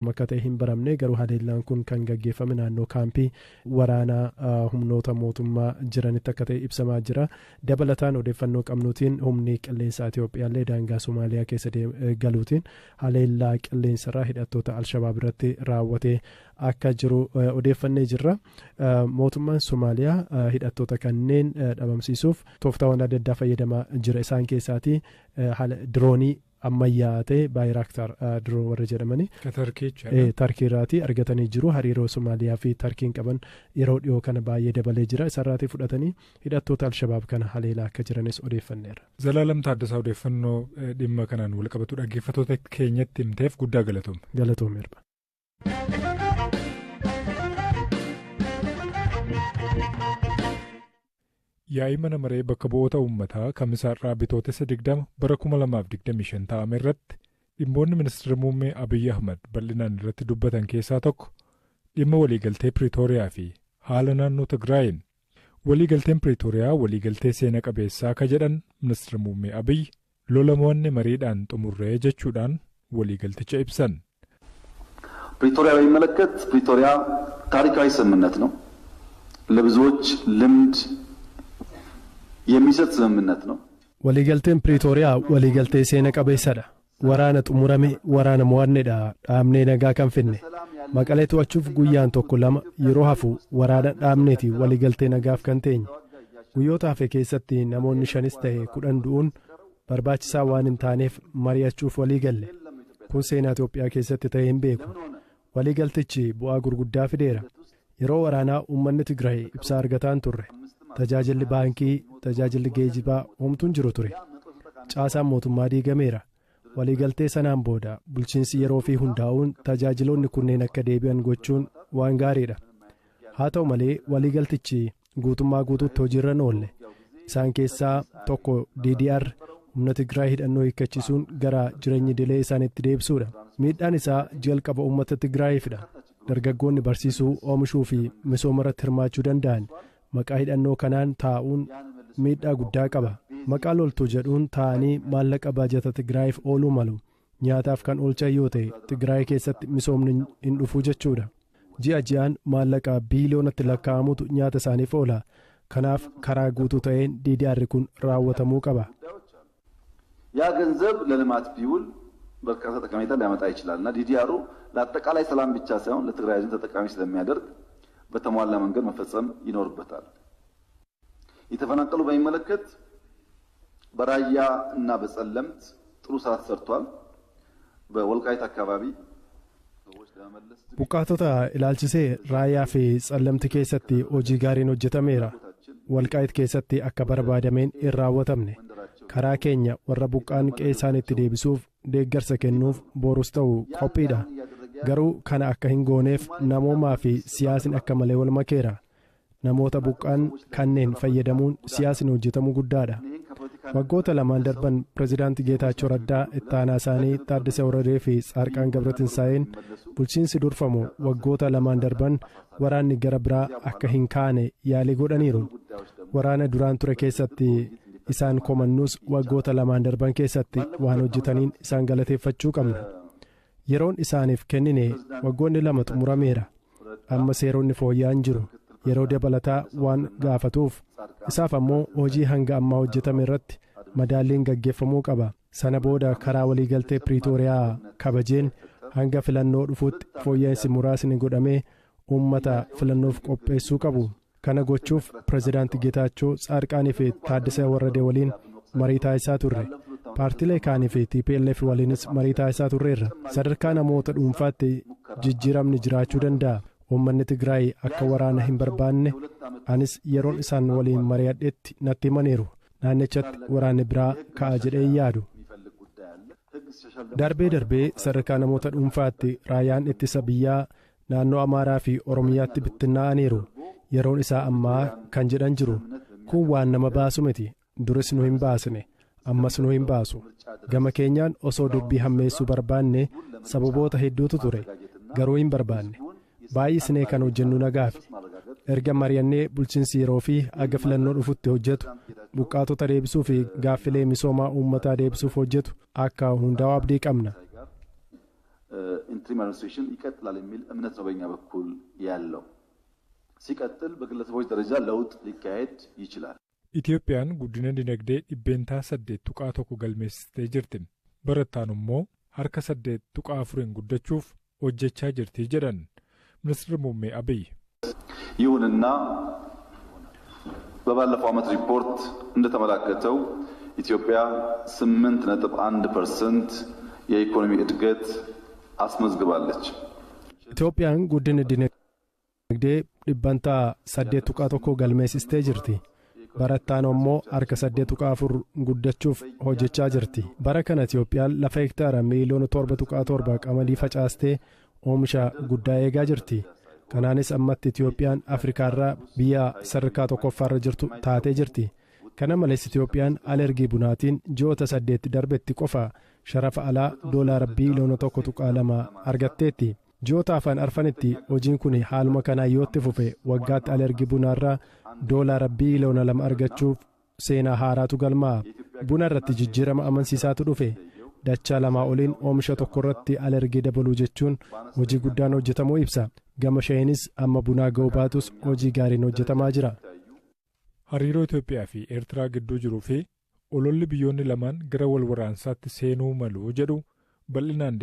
Akka ta'e hin baramne, garuu haleellaan kun kan gaggeeffame naannoo kaampii waraanaa humnoota mootummaa jiranitti akka ta'e ibsamaa jira. Dabalataan odeeffannoo qabnuutiin humni qilleensaa Itiyoophiyaallee daangaa Somaaliyaa keessa galuutiin haleellaa qilleensarraa hidhattoota Alshabaab irratti raawwatee akka jiru odeeffannee jirra. Mootummaan Somaaliyaa hidhattoota kanneen dhabamsiisuuf tooftaawwan adda addaa fayyadamaa jira. Isaan keessaatii diroonii ammayyaa ta'e Baayiraaktaar diroon warra jedhamani. Tarkiirraatii argatanii jiru. Hariiroo Somaaliyaa fi Tarkiin qaban yeroo dhiyoo kana baay'ee dabalee jira. Isarraatii fudhatanii hidhattoota Alshabaab kana haleelaa akka jiranis odeeffanneerra. Zalaalam Taaddasaa, odeeffannoo dhimma kanaan walqabatu dhaggeeffattoota keenyatti himteef guddaa galatoome. Galatoomeerba. Yaa'ii mana maree bakka bu'oota uummataa kamisaarraa Bitootessa 20 bara 2025 taa'ame irratti dhimmoonni ministeera muummee Abiyyi Ahmad bal'inaan irratti dubbatan keessaa tokko dhimma waliigaltee Piriitooriyaa fi haala naannoo Tigraayin. Waliigalteen Piriitooriyaa waliigaltee seena qabeessaa ka jedhan ministeera muummee Abiyyi, lola mo'anne mariidhaan xumurree jechuudhaan waliigalticha ibsan. ፕሪቶሪያ በሚመለከት ፕሪቶሪያ ታሪካዊ ስምምነት ነው። ለብዙዎች ልምድ የሚሰጥ ስምምነት ነው። Waliigalteen Piriitooriyaa waliigaltee seena qabeessadha. Waraana xumurame, waraana mo'annedha dhaabnee nagaa kan finne. Maqalee to'achuuf guyyaan tokko lama yeroo hafu waraana dhaabneeti waliigaltee nagaaf kan teenye. Guyyoota hafe keessatti namoonni shanis ta'e 10 du'uun barbaachisaa waan hin taaneef mari'achuuf walii galle. Kun seenaa Itoophiyaa keessatti ta'ee hin beeku. Waliigaltichi bu'aa gurguddaa fideera. Yeroo waraanaa uummanni Tigraay ibsaa argataan turre. Tajaajilli baankii, tajaajilli geejibaa homtuun jiru ture. Caasaan mootummaa diigameera. Waliigaltee sanaan booda bulchiinsi yeroo fi hundaa'uun tajaajiloonni kunneen akka deebi'an gochuun waan gaariidha. Haa ta'u malee, waliigaltichi guutummaa guutuutti hojiirra hin oolle. Isaan keessaa tokko DDR humna Tigraay hidhannoo hiikkachiisuun gara jireenya idilee isaaniitti deebisuudha. Miidhaan isaa jalqaba uummata Tigraayiifidha. Dargaggoonni barsiisuu, oomishuu fi misooma irratti hirmaachuu danda'an maqaa hidhannoo kanaan taa'uun miidhaa guddaa qaba. Maqaa loltuu jedhuun taa'anii maallaqa baajata Tigraayiif ooluu malu nyaataaf kan oolchan yoo ta'e, Tigraay keessatti misoomni hin dhufu jechuudha. Ji'a ji'aan maallaqa biiliyoonatti lakkaa'amutu nyaata isaaniif oola. Kanaaf karaa guutuu ta'een DDR kun raawwatamuu qaba. ያ ገንዘብ ለልማት ቢውል በርካታ ጠቀሜታ ሊያመጣ ይችላል እና ዲዲአሩ ለአጠቃላይ ሰላም ብቻ ሳይሆን ለትግራይ ሕዝብ ተጠቃሚ ስለሚያደርግ በተሟላ መንገድ መፈጸም ይኖርበታል። የተፈናቀሉ በሚመለከት በራያ እና በጸለምት ጥሩ ስራ ተሰርቷል። በወልቃይት አካባቢ Buqqaatota ilaalchisee Raayyaa fi Tsallamti keessatti hojii gaariin hojjetameera. Walqaayit keessatti akka barbaadameen hin raawwatamne. Karaa keenya warra buqqaan qe'ee isaaniitti deebisuuf deeggarsa kennuuf borus ta'u qophiidha. Garuu kana akka hin gooneef namoomaa fi siyaasni akka malee wal makeera. Namoota buqqaan kanneen fayyadamuun siyaasni hojjetamuu guddaadha. Waggoota lamaan darban Pireezidaanti Geetaachoo Raddaa, ittaanaa isaanii Taaddasee Warradee fi Tsaarqaan Gabratinsaa'een bulchiinsi durfamu waggoota lamaan darban waraanni gara biraa akka hin kaane yaalii godhaniiru. Waraana duraan ture keessatti isaan komannus, waggoota lamaan darban keessatti waan hojjetaniin isaan galateeffachuu qabna. Yeroon isaaniif kennine waggoonni 2 xumurameera. Amma seeronni fooyya'an jiru. Yeroo dabalataa waan gaafatuuf isaaf ammoo hojii hanga ammaa hojjetame irratti madaalliin gaggeeffamuu qaba. Sana booda karaa waliigaltee Piriitooriyaa kabajeen hanga filannoo dhufuutti fooyya'insi muraasni godhamee uummata filannoof qopheessuu qabu. Kana gochuuf Pireezidaanti Geetaachoo, Tsaarqaanii fi Taaddasee Warradee waliin marii taasisaa turre. Paartiilee kaanii fi TPLF waliinis marii taasisaa turreerra. Sadarkaa namoota dhuunfaatti jijjiiramni jiraachuu danda'a. Uummanni Tigraay akka waraana hin barbaanne anis yeroon isaan waliin mari'adhetti natti himaniiru. Naannichatti waraanni biraa ka'a jedhee hin yaadu. Darbee darbee sadarkaa namoota dhuunfaatti raayyaan ittisa biyyaa naannoo Amaaraa fi Oromiyaatti bittinnaa'aniiru. Yeroon isaa ammaa kan jedhan jiru. Kun waan nama baasu miti. Duris nu hin baasne. Ammas nu hin baasu. Gama keenyaan osoo dubbii hammeessuu barbaanne sababoota hedduutu ture. Garuu hin barbaanne. Baay'isnee kan hojjennu nagaafi. Erga mari'annee bulchiinsi yeroo fi aga filannoo dhufutti hojjetu, buqqaatota deebisuu fi gaaffilee misoomaa uummataa deebisuuf hojjetu akka hundaa'u abdii qabna. ኢንትሪም አድሚኒስትሬሽን ይቀጥላል የሚል እምነት ነው በእኛ በኩል ያለው። ሲቀጥል በግለሰቦች ደረጃ ለውጥ ሊካሄድ ይችላል። Itoophiyaan guddina dinagdee 8.1% galmeessistee jirti. Barattaan immoo harka 8.4n guddachuuf hojjechaa jirti jedhan ministeerri muummee Abiy. ይሁንና በባለፈው ዓመት ሪፖርት እንደተመላከተው ኢትዮጵያ 8.1% የኢኮኖሚ እድገት አስመዝግባለች። Itoophiyaan guddina dinagdee 8.1% galmeessistee jirti. Barattaan immoo harka 8.4 guddachuuf hojjechaa jirti. Bara kana Itoophiyaan lafa hektaara miiliyoona 7.7 qamadii facaastee oomisha guddaa eegaa jirti. Kanaanis ammatti Itoophiyaan Afrikaarraa biyya sadarkaa tokkoffaarra jirtu taatee jirti. Kana malees Itoophiyaan alergii bunaatiin ji'oota 8 darbetti qofa sharafa alaa doolaara biiliyoona 1.2 argatteetti. Ji'oota afaan arfanitti hojiin kun haaluma kanaan yoo itti fufe waggaatti alergii bunaarraa doolaara biiliyoona 2 argachuuf seenaa haaraatu galmaa'a. Buna irratti jijjiirama amansiisaatu dhufe. Dachaa lamaa oliin oomisha tokko irratti alergii dabaluu jechuun hojii guddaan hojjetamuu ibsa. Gama shayeenis amma bunaa ga'uu baatus hojii gaariin hojjetamaa jira. Hariiroo Itoophiyaa fi Eertiraa gidduu jiruu fi ololli biyyoonni lamaan gara wal waraansaatti seenuu malu jedhu bal'inaan.